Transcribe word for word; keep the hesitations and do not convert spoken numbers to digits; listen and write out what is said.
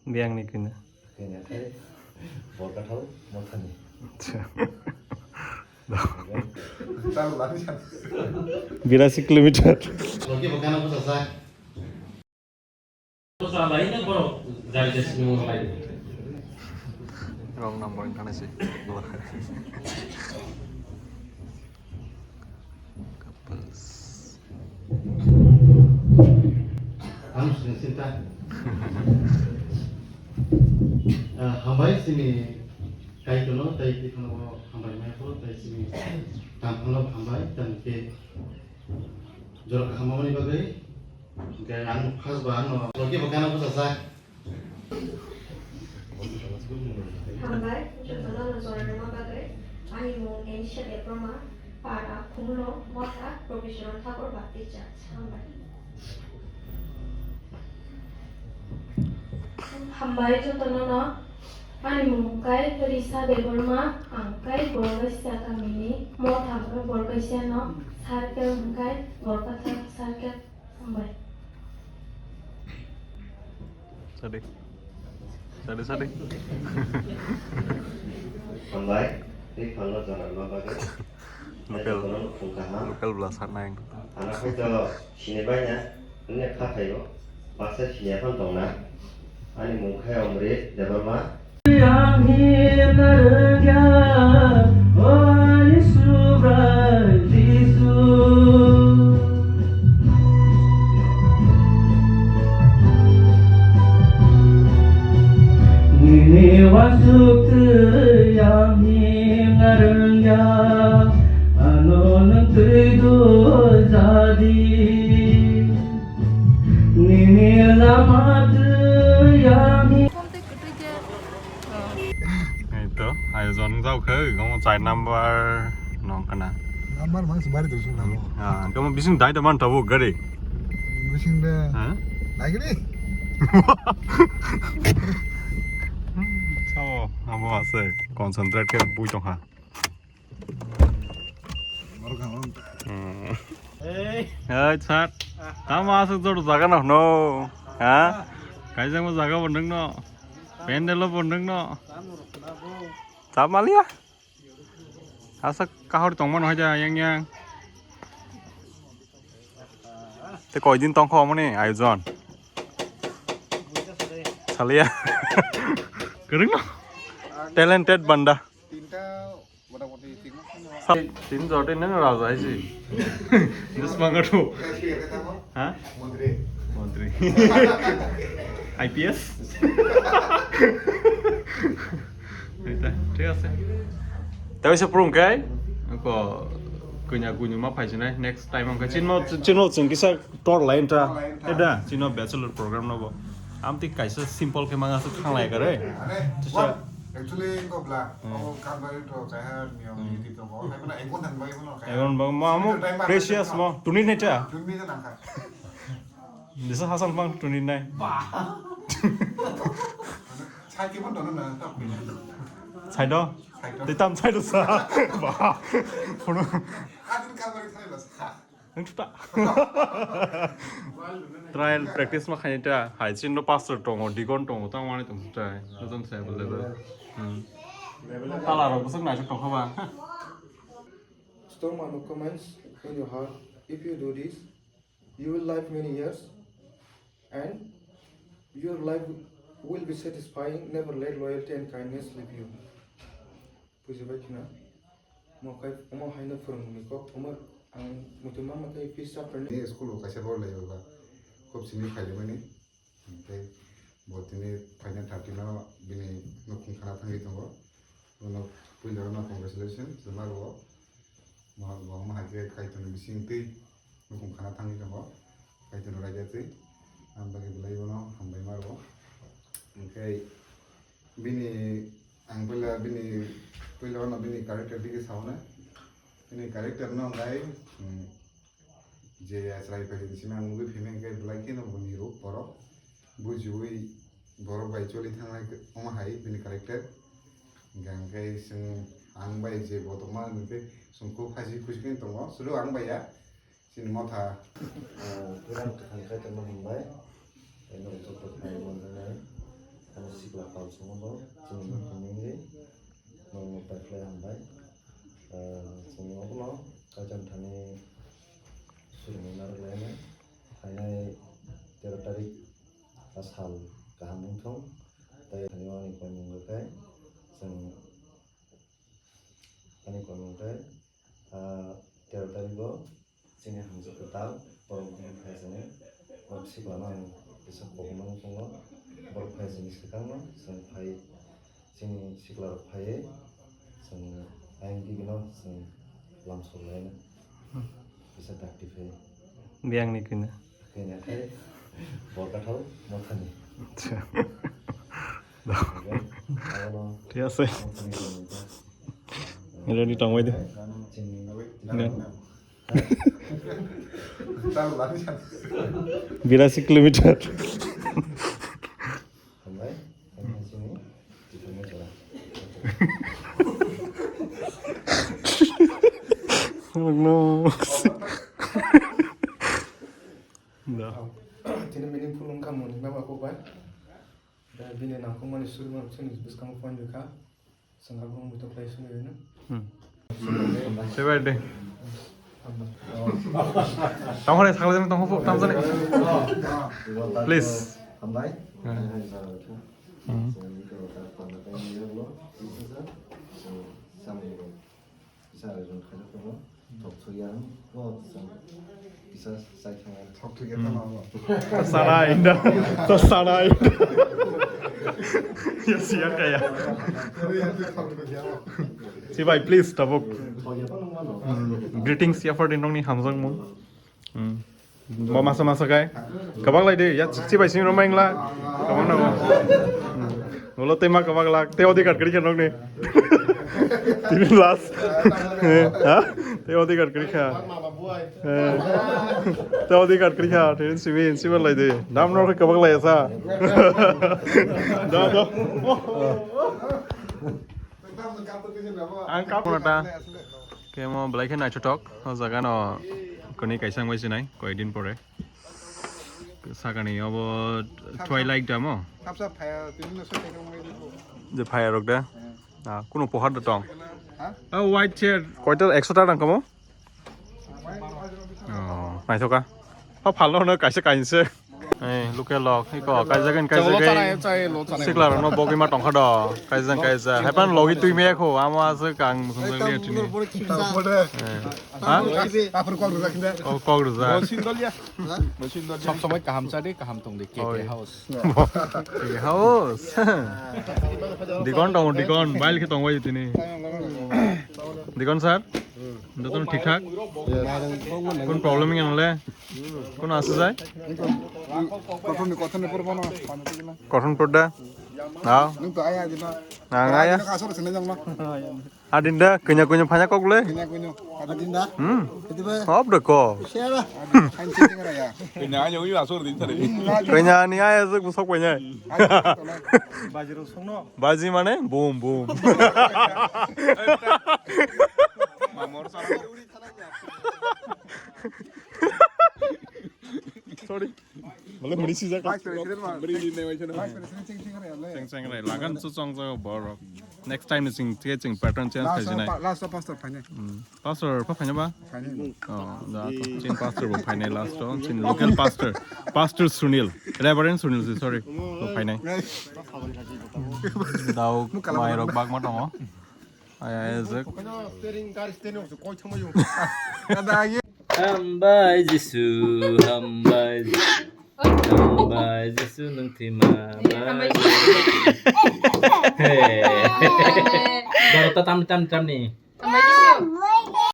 Biyangni kina. Kanya khe borkathao mothani. Acha. Chalo lani san. Birasi kilometer. Loki bokana ko sasa. Sasa lain na boro jari jasi mo lai. Wrong number kana si. Couples. Ang sini sinta. Ah, hambai sini kai kono, tai di kono hambai mai ko, tai sini tang kono hambai, tang ke jora kaham mani bagai, ke ang khas ba ang no, loki bokana ko sasa. Hambai, jotono no jora rwma bagwi. Ani mung Anisha Debbarma, para Khumulwng, Motha, Professional Thakur Baptist Church. Hambai. Hambai jotono no. Ani mung kai Risa Debbarma, ang kai Borgaisa kamini, Motha hwnkhe Borgaisa no, circle hwnkhe Borkathar circle. Hambai. Sadi. Sadi, sadi. Hambai, tei phalno jora rwma bagwi. Local, local bwla saknai ang. Ano khaito sini baina, wngya kha khaio. Baksa sini aphano tongna. Ani mung khai Omrit Debbarma. Yang himna rwngya, o ani Subrai Jisu. Nini uansuk twi ang himna rwngya, ano nwng twi dujadi. Nini lama twi ang hi- Ei to, ayojon wng jak khe, omo char number nong kana. Number mang se bari dusuk nang. Ah, kamu bising dai da man tabu gari. Bising de. Ha? Lagi ni. Sao, abo ase concentrate khe bui tong kha. Hmm. Hey, sir. Tamo aswk jor jaga no hwno? Ha? Kaijak mo jaga bo nwng no? Pendel bo nwng no? Chap maliya? Aswk kahor tongmano hai da yang yang. Te koi din tong kho mani ayojon? Saliya. Kwrwng no? Talented banda. Sa-, tin jor tei nang raja hai si. Bwsmang athu. Ha? Montri. Montri. I P S? Eta, thik ase. Tei se prung kai? Ko kunya kunya ma phai sinai. Next time ang ka chinmo, chinmo chwng kisa tor line ta. Tor line ta. Eda, chino bachelor program no bo. Am tik kaisa simple ke manga se thang lai kare. Are, Tisa- what? Actually, ko bla, Hmm. Abo Kalvari to kaiha niyom Hmm. niti tongo. Hai bono ekon thang bai bono kaiha. Ekon bang, ma, amo Time precious bai mo, tuni nai ta? Tuni nai nang kha. Bisa Hasan bang tuni nai. Ba. Sai ke bono na, ta kuya. Sai do? Sai do. Te tam sai do sa. Ba. Phono. Adin Kalvari sai lo sa. Nang chuta. Trial practice ma khaini ta. Hai chin no pastor tongo, deacon tongo, tang mani tong chuta. Doesn't say available. Hmm. Tala rok bwswk naisuk tong kha ba. Store my comments in your heart. If you do this, you will live many years, and your life will be satisfying. Never let loyalty and kindness leave you. Bujibai khna? Omo khai, omo haino phwrwngmungni kok, omo ang muitu mama khai fees chapharni. Ni school o kaisa role lai ba, khub simi phailai mani. Tei bo tini phaina thirty no bini nukhung khana thangwi tongo. Bono puila no congratulations, jemaro. Mohor bo omo hai khe Kaitorni bising twi nukhung khana thangwi tongo. Kaitorno raida twi. Ang bagwi belai bono hambai ma rwo. Hwnkhe bini, ang puila bini, puila no bini character digi sauna. Bini character no gai, hmm, je achrai pai simi ang mugwi phimeng khe belai kheno bini ruk borok. Bujiwi borok bai choli thangnai omo hai bini character. Hwnkhe ang khe chwng, ang bai je bo tongma hwnkhe chwng khe phaji khusi khe tongo. Suru ang bai ya. Chini motha. Ah, puila kwthang khe tongma hambai. Norok joto phai manjaknai. Ani sikla pal songno bo chini nokni wngwi norokno pai khlai hambai. Ah, chini obono kaitor thani surungwi narwk lainai. Phainai tero tarik a sal kaham wngthung. Tei thani ani koimung rwkhe chwng ani koimung tei, ah, tero tarigo chini hamjwk kwtal borok bini phaisani borok siklano ang kisa kokmani chwngo borok phaisani swkangno chwng phai chini siklarok phaiwi chwng ayang digino chwng lamsok laina kisa dakti phai. Biyangni kina. Kina khai borok thau mothani. Acha. Abono Thik ase. Mothani kina. Ready tongbai de. Chini Ne. Birasi kilometer. Hambai, hambai chini. Oh no. Da. Tini meaningful wngkha moni mama kok bai. Da bini nangkukmani surima chini bwskango phone rwkha. Chwng abo wngwi tongkhlai swnwi rwino. Hmm. Happy birthday. Tongkhorni sakla jani tongkho tamjani. Please. Hambai. Hmm. Hmm. Chwng ni ko ta panda ta ni lo. Chwng samung. Kisa rwchapjak tongo. Thok thwiya ang. O kisa, kisa chai thangya. Thok thwiya tamo. Sana inda. To sana inda. Ya siya kaya. Thok thwiya. Chibai, please, tabuk. Thok ya tamo mano. Hmm. Greetings ya for dinrokni hamjakmung. Hmm. Bo masa masa kai. Kabak lai de, ya chikchi bai sini romai ngla. Kabak na bo. Hmm. Bolo tema kabak lak, te odi kat kri kha nokni. Tini last. Ha? Te odi kat kri kha. Eh. Te odi kat kri kha, tini sibi, sibi lai de. Dam no kabak lai sa. Da, da. Ang kap na ta. Kemo belai khe naithothok, o jaga no kwnwi kaisa wngwi sinai, koyekdin pore. Sakani obo twilight da mo? Sapsa phaya, tini no se tekong mai dikho. Je phaya rok da? Eh. Ah, kuno pohar da tong? Ha? Oh, white chair. Koita ekso ta rang kamo? Oh, naithoka. O phal no kaisa kainse. Ei, local log, iko, kaijagani, Chalo kaijagani. Chana, chai, lo chana. Sikla rokno bogwi ma tongkha do, kaijang, kaija. Haipan logi twi me kho, amo aswk ang musung jak liya tini. Eh. Ha? Apor kok rwjak khe. Oh, kok rwjak. Bo sindol ya. Bo sindol ya. Sob somoi kaham cha de, kaham tong de, K K Oi. House. K K House. Dikon tong, dikon, bail khe tong bai tini. Dikon sir, joto thik thak? Yes. Kun problem yang le? Kono aswk jai? Kothon ni, kothon ni purbo no. Kothon purda? Nao? Nung to aya di na. Nang aya? Asor sene jang no. Adin da, kanya kanya phanya kok le? Kanya kanya. Adin da. Hmm. Kiti ba? Ob de ko. Siapa? Kan sini ngara ya. Kanya aya ui asor din tadi. Kanya ni aya jek busok kanya. Baji ro song no. Baji mane? Boom, boom. Mamor sa. Sorry. Male muni sijak. Vice President ma. Muni ni ne wai chana. Vice President ching ching re le. Cheng cheng re. Lagan su chong chong borok. Next time ni ching tie ching pattern change khai jinai. Last pa-, last pastor phainai. Hmm. Pastor pa phainai ba? Phainai. Oh, da to. Chin pastor bo phainai last to. Chin local pastor. Pastor Sunil. Reverend Sunil si, sorry. Bo phainai. Dau mai rok bak ma tongo. Ai, ai, jek. Hambai Jisu, hambai Jisu, hambai Jisu nung thima bai. Hambai Jisu. Hey. Doro ta tam, tam, tam ni. Hambai Jisu.